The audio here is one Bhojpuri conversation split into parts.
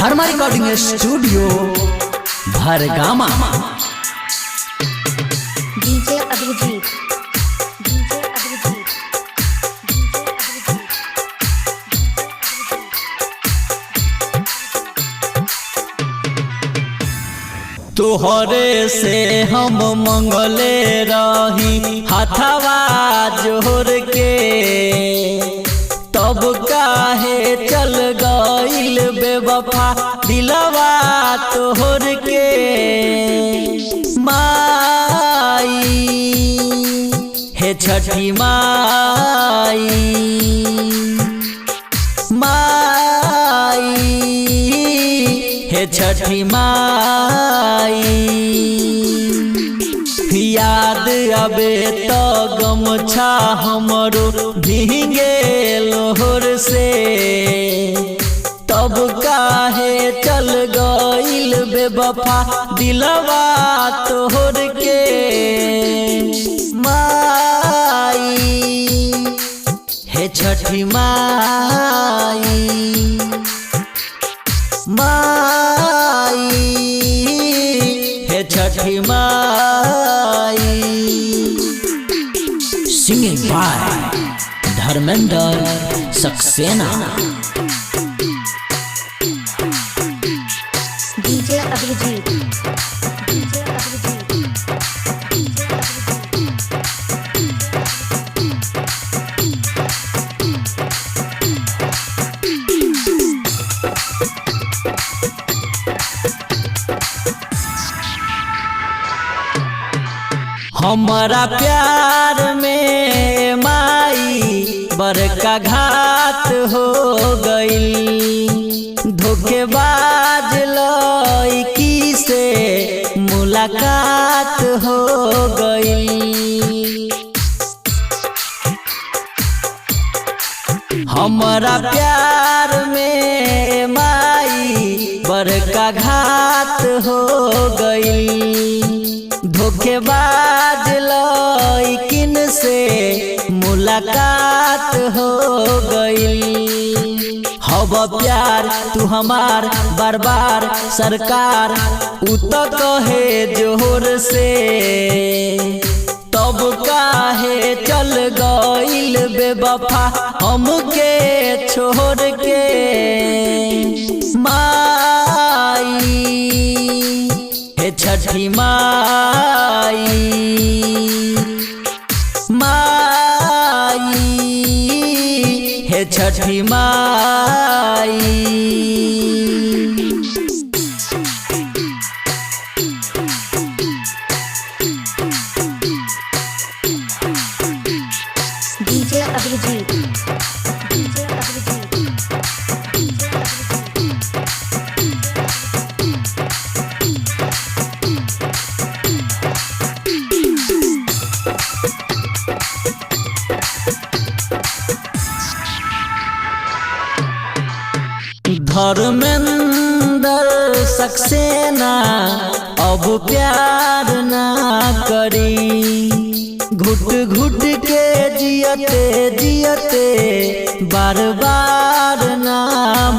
Dharma recording studio Bhargama. DJ Abhijeet, DJ Abhijeet, DJ Abhijeet. तोहरे से हम मंगले रही हथवा जोर के, तब काहे चल गईल बेवफा दिलवा तोहर के। माई हे छठी माई, माई हे छठी माई। याद आबे तो गमछा हमरो भींगे लोहर से, तब काहे चल गईल बेवफा दिलवा तोहर के। माई हे छठी माई, माई हे छठी माई। Singing by Dharmendra Saxena. DJ Abhijeet, DJ Abhijeet, DJ Abhijeet. हमारा प्यार में माई बड़का घात हो गईल, धोखेबाज लड़की से मुलाकात हो गईल। हमारा प्यार में माई बड़का घात हो गईल, धोखेबाज लड़किन से मुलाकात हो गईल। हब प्यार तू हमार बार बार सरकार उ तो कहे जोर से, तब काहे चल गईल बेवफा हमके छोड़ के। माई हे छठी माई, माई हे छठी माई। DJ Abhijeet, DJ Abhijeet, DJ Abhijeet. Dharmendra Saxena अब प्यार ना करी, घुट घुट के जियते जियते बार बार ना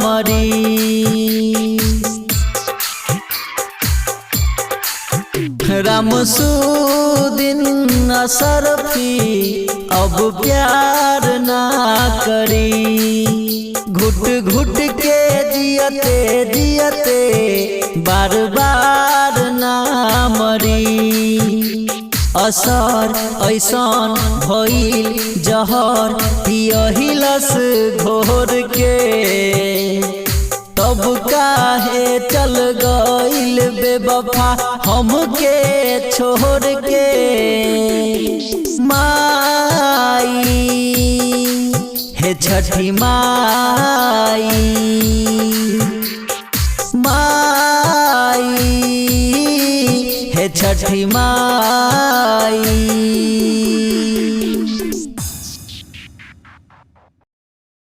मरी। रामसुदिन असरफी अब प्यार ना करी, घुट घुट के जियते जियते बार बार ना मरी। असर ऐसन भइल जहर पियहिलस घोर के, तब काहे चल गईल बेवफा हमके छोड़ के। माई हे छठी माई, माई हे छठी माई।